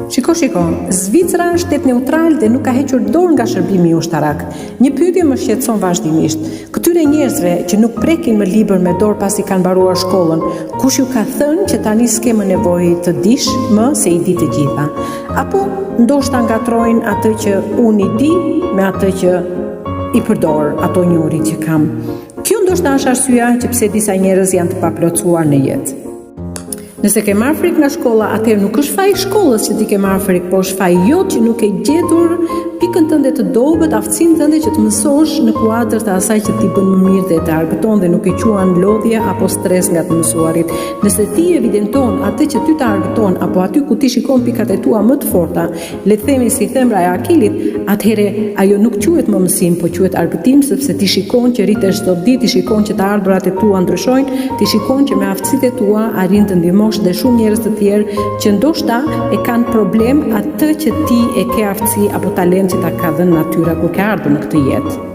Shiko, shiko, Zvicra është shtet neutral dhe nuk ka hequr dorë nga shërbimi ushtarak. Një pyetje më shqetëson vazhdimisht. Këtyre njerëzve që nuk prekin më libër me dorë pasi kanë mbaruar shkollën, kush ju ka thënë që tani s'ke më nevojë të dish më se i di të gjitha? Apo ndoshta ngatërrojnë atë që unë i di me atë që i përdor ato njohuri që kam. Kjo ndoshta është arsyeja që pse disa njerëz janë të paplotësuar në jetë. Nëse ke marrë frikë nga shkolla, atëherë nuk është faji i shkollës që ti ke marrë frikë, po është faji jot që nuk ke gjetur pikën tënde të dobët, aftësinë tënde që të mësosh në kuadër të asaj që ti bën më mirë dhe të argëton dhe nuk e quan lodhje apo stres nga të mësuarit. Nëse ti evidenton atë që ty të argëton apo aty ku ti shikon pikat e tua më të forta, le të themi si thembra e Akilit, atëherë ajo nuk quhet më mësim, po quhet argëtim sepse ti shikon që rritesh çdo ditë, ti shikon që të ardhurat e tua ndryshojnë, ti shikon që me aftësitë e tua arrin të ndihmosh dhe shumë njerëz të tjerë që ndoshta e kanë problem atë që ti e ke aftësi apo talent që ta ka dhënë natyra kur ke ardhur në këtë jetë.